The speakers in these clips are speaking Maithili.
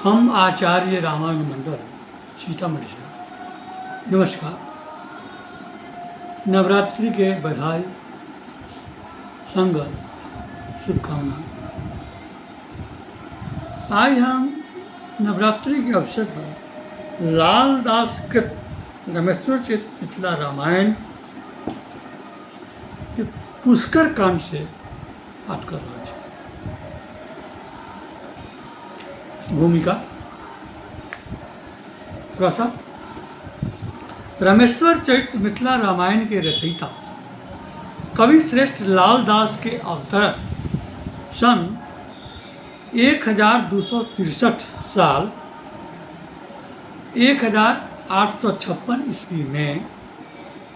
हम आचार्य रामायण मंडल सीतामढ़ी से। नमस्कार। नवरात्रि के बधाई संग शुभकामना। आइ हम नवरात्रि के अवसर पर लालदास कृत रमेश्वर चित मिथिला रामायण के पुष्कर कांड से पाठ कर रहल छी। भूमिका थोड़ा सा। रमेश्वर चरित्र मिथिला रामायण के रचयिता कवि श्रेष्ठ लालदास के अवतरण सन 1263 साल 1856 ईस्वी में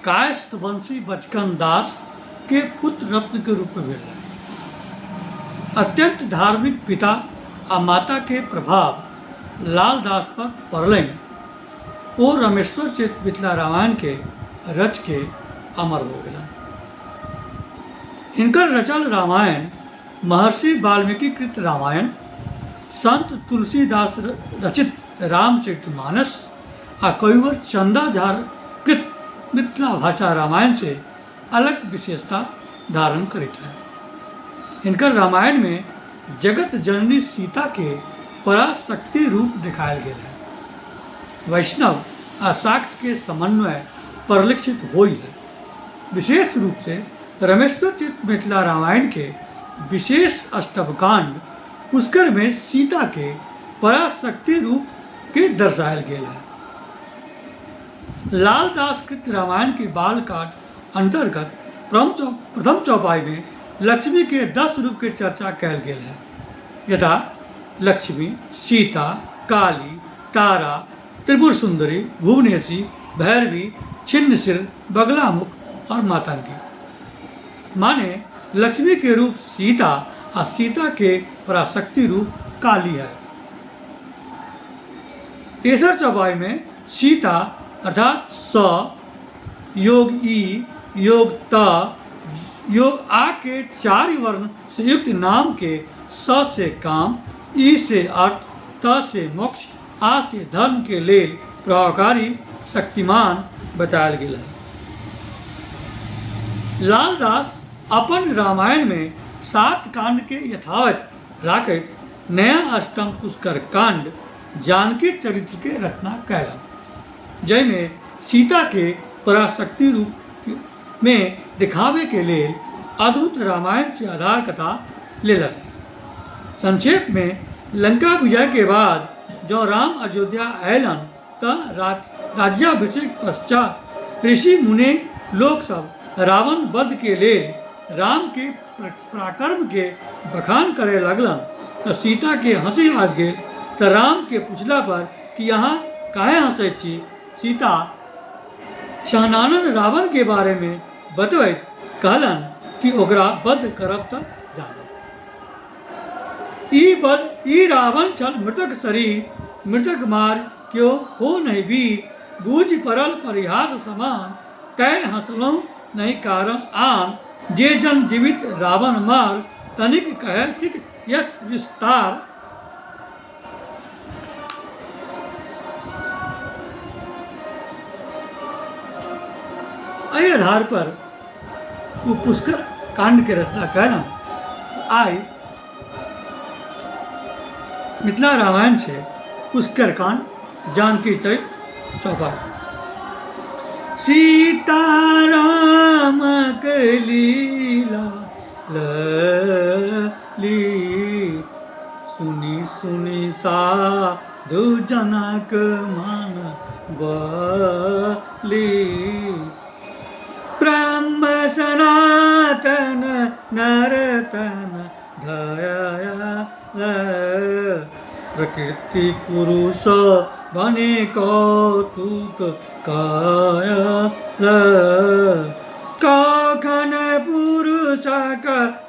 कायस्थ वंशी बचकन दास के पुत्र रत्न के रूप में भेल रहै। अत्यंत धार्मिक पिता आ माता के प्रभाव लालदास पर पड़लनि। ओ रमेश्वर चरित मिथिला रामायण के रच के अमर हो गेलनि। हिनकर रचल रामायण महर्षि वाल्मीकि कृत रामायण, संत तुलसीदास रचित रामचरितमानस आ कविवर चंदा झा कृत मिथिला भाषा रामायण से अलग विशेषता धारण करैत है। हिनकर रामायण में जगत जननी सीता के पराशक्ति रूप देखायल गेल है। वैष्णव आ शाक्त के समन्वय परिलक्षित होइ है। विशेष रूप से रमेश्वर चित मिथिला रामायण के विशेष अष्टवकांड पुष्कर में सीता के पराशक्ति रूप के दर्शायल गेल है। लालदास कृत रामायण के बालकांड अंतर्गत प्रथम चौपाई में लक्ष्मी के 10 रूप के चर्चा कयल गेल है, यथा लक्ष्मी, सीता, काली, तारा, त्रिपुर सुंदरी, भुवनेशी, भैरवी, छिन्नसिर, बगलामुख और मातंगी। माने लक्ष्मी के रूप सीता आ सीता के पराशक्ति रूप काली है। तेसर चौपाई में सीता अर्थात स योग ई योग त योग आ के चार वर्ण से युक्त नाम के स से काम, ई से अर्थ, त से मोक्ष, आ से धर्म के लेल प्रभावकारी शक्तिमान बतायल गेल है। लालदास अपन रामायण में 7 कांड के यथावत राखैत नया अष्टम पुष्कर कांड जानकी चरित्र के रचना कयलनि, जाहिमे सीता के पराशक्ति रूप में देखावे के लेल अद्भुत रामायण से आधार कथा लेलक। संक्षेप में लंका विजय के बाद जँ राम अयोध्या अयलन त राज्याभिषेक पश्चात ऋषि मुनि लोक सब रावण वध के लेल राम के पराक्रम के बखान करे लगलन त सीता के हंसी आबि गेल त राम के पुछला पर कि अहाँ काहे हंसैत छी, सीता सहनानन रावण के बारे में बतबैत कहलन कि ओकरा वध करब त जानब। ई वध ई रावण छल मृतक शरीर, मृतक मार क्यो हो नहि वीर, बूझि पड़ल परिहास समान, तैं हंसलहुँ नहि कारण आन, जे जन जीवित रावण मार, तनिक कहै थिक यश विस्तार। एहि आधार पर ओ पुष्कर कांड के रचना कयलनि। आइ मिथिला रामायण से पुष्कर कांड जानकी चरित्र चौपाई। सीता राम के लीला लली, सुनी सुनी साधु जनक मन बली, ब्रह्म सनातन नरतन धया, प्रकृति पुरुष बने कौतुक कायल, कखन पुरुष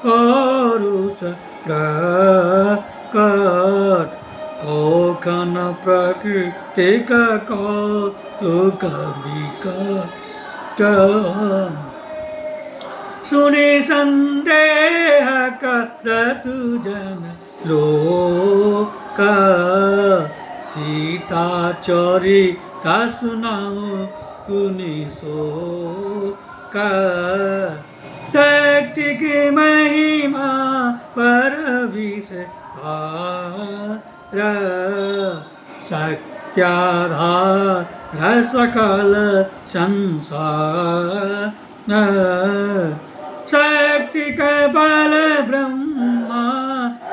पौरुष प्रकट, कखन प्रकृतिक कौतुक विकट, सुनि संदेह करतु जन लोक, सीता चरित सुनाउ पुनि शोक शक्ति के महिमा पर विस्तार शक्त्याधार सकल संसार शक्ति के बल ब्रह्मा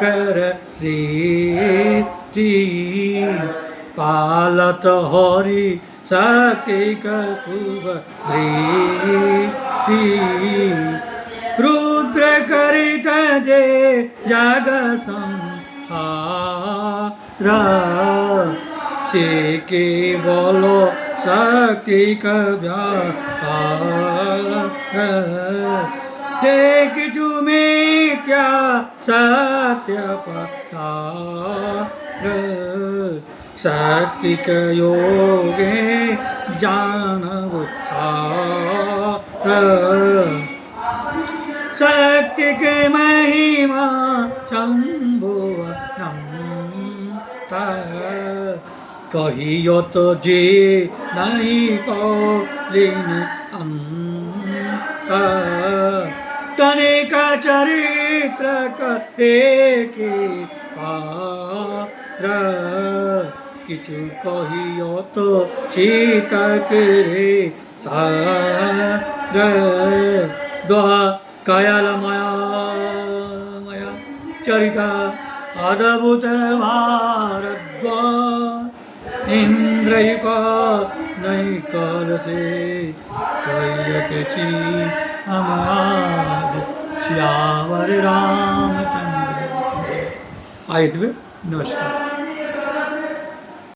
कर सृष्टि पालत हरि शक्ति शुभ दृष्टि रुद्र करित जे जग संहार से केवल शक्ति व्यापार ते किछु मिथ्या सत्य पतार शक्तिक योगे जानब छात्र शक्तिक महिमा शम्भु अनन्त कहियत जे नहि पौलिन अन्त तनिक चरित्र कहे के पार किछु कहियत सीताक रे सार दोहा कयल माया माया चरिता अद्भुत भारद्वाज इन्द्रयुग नहि कल से कहत छी हम आज सियावर रामचंद्र। आइ एतबे, नमस्कार।